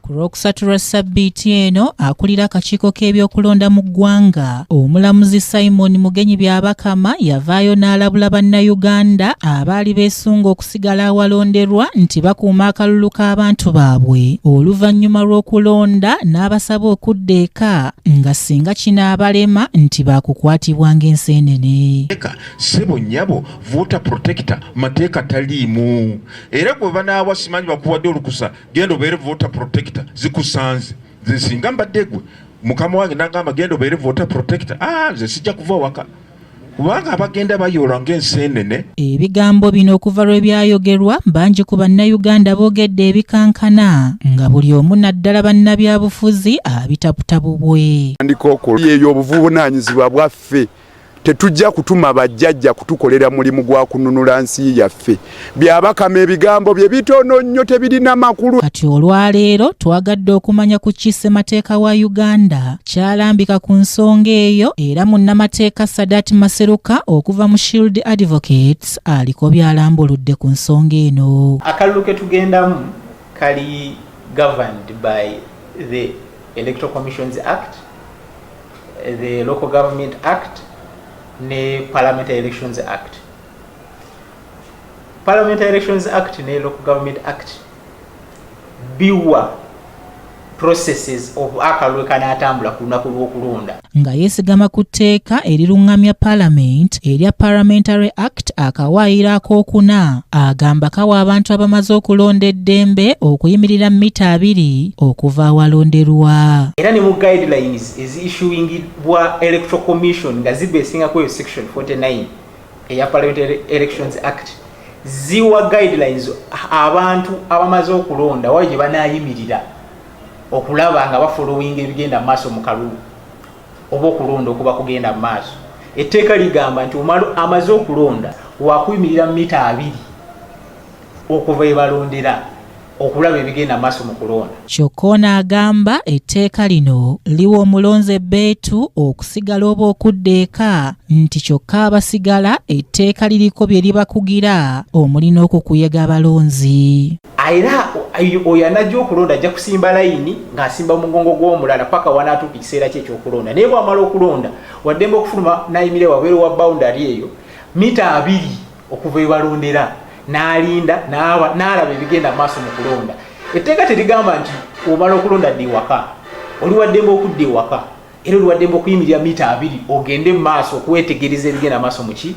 Ku Lwokusatu lwa ssabbiiti eno, akulira akakiiko k'ebyokulonda mu ggwanga, Omulamuzi Simon Mugenyi Byabakama yavaayo n'alabula Bannayuganda abaali beesunga okusigala awalonderwa nti bakuuma akalulu k'abantu baabwe oluvannyuma lw'okulonda n'abasaba okudda eka nga singa kinaabalema nti baakukwatibwa ng'enseenene. Ssebo nnyabo, voter protector mateeka taliimu era gwe banaawa simanyi bakuwadde olukusa genda obeere voter protector zikusanze. Nze singa mbadde gwe mukama wange nagamba genda obeere voter protector, nze sijja kuva waka kubanga abagenda bayoola ng'enseenene. Ebigambo bino okuva lwe byayogerwa, bangi ku Bannayuganda boogedde ebikankana nga buli omu naddala bannabyabufuzi abitaputa bubwe. Eyo obuvunaanyizibwa bwaffe, tetujja kutuma bajjajja kutukolera mulimu gwa kununula nsi yaffe. Byabakama ebigambo bye bitono nnyo, tebirina makulu. Kati olwaleero twagadde okumanya ku ki ssemateeka wa Uganda kyalambika ku nsonga eyo, era munnamateeka Sadat Maseruka okuva mu Shield Advocates aliko by'alambuludde ku nsonga eno. Akalulu ke tugendamu kali governed by the Electoral Commissions Act, the Local Government Act ne Parliamentary Elections Act. Parliamentary Elections Act ne Local Government Act biwa processes of akalulu kanaatambula ku lunaku lw'okulonda. Nga yeesigama ku tteeka eriruŋŋamya Parliament erya Parliamentary Act akawaayiro akookuna, agamba kawa abantu abamaze okulonda eddembe okuyimirira mita 20 okuva awalonderwa. Era ne mu guidelines ezi-issuingibwa Electoral Commission nga zibasingako eyo section 49 eya Parliamentary Elections Act, ziwa guidelines abantu abamaze okulonda wayo gye banaayimirira okulaba nga bafollowinga ebigenda mu maaso mu kalulu oba okulonda okuba kugenda mu maaso. Etteeka ligamba nti amaze okulonda wakuyimirira mita 20 okuva ebalondera okulaba ebigenda mu maaso mu kulonda. Kyokka ono agamba etteeka lino liwa omulonzi ebbeetu okusigala oba okudda eka, nti kyokka abasigala etteeka liriko bye libakugira omuli n'okukuyega abalonzi. Era oyo anajja okulonda ajja kusimba layini ng'asimba mugongo gw'omulala paka wanaatuuka ekiseera kye ekyokulonda. Naye bw'amala okulonda, waddembe okufuluma n'ayimirira wabweru wa boundary eyo mita 20 okuva ebalondera, n'alinda n'alaba ebigenda maaso mu kulonda. Etteeka terigamba nti omala okulonda dda ewaka. Oli waddembe okudda ewaka, era oli waddembe okuyimirira mita 20 ogende mu maaso okwetegereza ebigenda maaso muki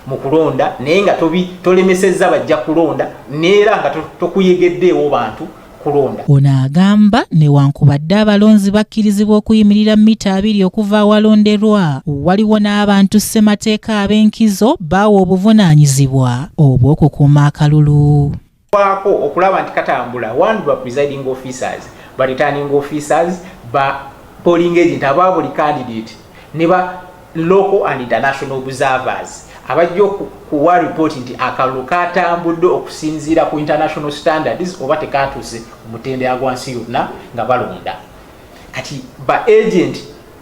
mu kulonda, naye nga tolemesezza bajja kulonda, neera nga tokuyegeddeewo bantu kulonda. Ono agamba newankubadde abalonzi bakkirizibwa okuyimirira mita 20 okuva awalonderwa, waliwo n'abantu ssemateeka ab'enkizo baawa obuvunaanyizibwa obw'okukuuma akalulu. Wako okulaba nti katambula, one, ba presiding officers, ba returning officers, ba polling agent aba buli candidate ne ba local and international observers abajja okuwa report nti akalulu katambudde okusinziira ku international standards oba tekatuuse ku mutendera gwa nsi yonna nga balonda. Kati ba agent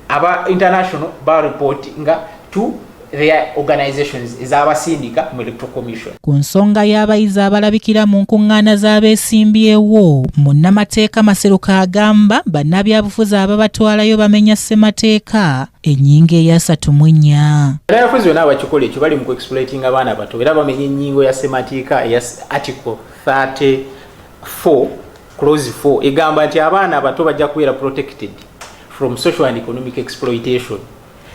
aba international ba report nga to their organizations ezabasindika mu Electoral Commission. Ku nsonga y'abayizi abalabikira mu nkuŋŋaana z'abeesimbyewo, munnamateeka Maseruka agamba bannabyabufuzi ababatwalayo bamenya ssemateeka ennyingo eya 34. Bannabyabufuzi bonna abakikola ekyo bali mu kuexploiting abaana bato, era bamenya ennyingo ya ssemateeka eya article 34 clause 4 egamba nti abaana abato bajja kubeera protected from social and economic exploitation.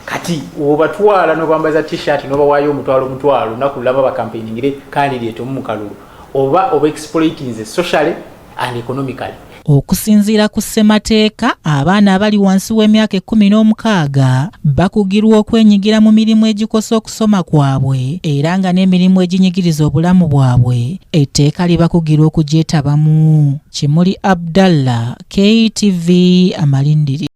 Kati obatwala nobambaza T-shirt nobawaayo omutwalo omutwalo lunaku lulaba bacampaigningire candidate omu mu kalulu, oba exploitinze socially and economically. Okusinziira ku ssemateeka, abaana abali wansi w'emyaka 16 bakugirwa okwenyigira mu mirimu egikosa okusoma kwabwe, era nga n'emirimu eginyigiriza obulamu bwabwe etteeka libakugirwa okugyetabamu. Kimuli Abdallah, KTV Amalindiri.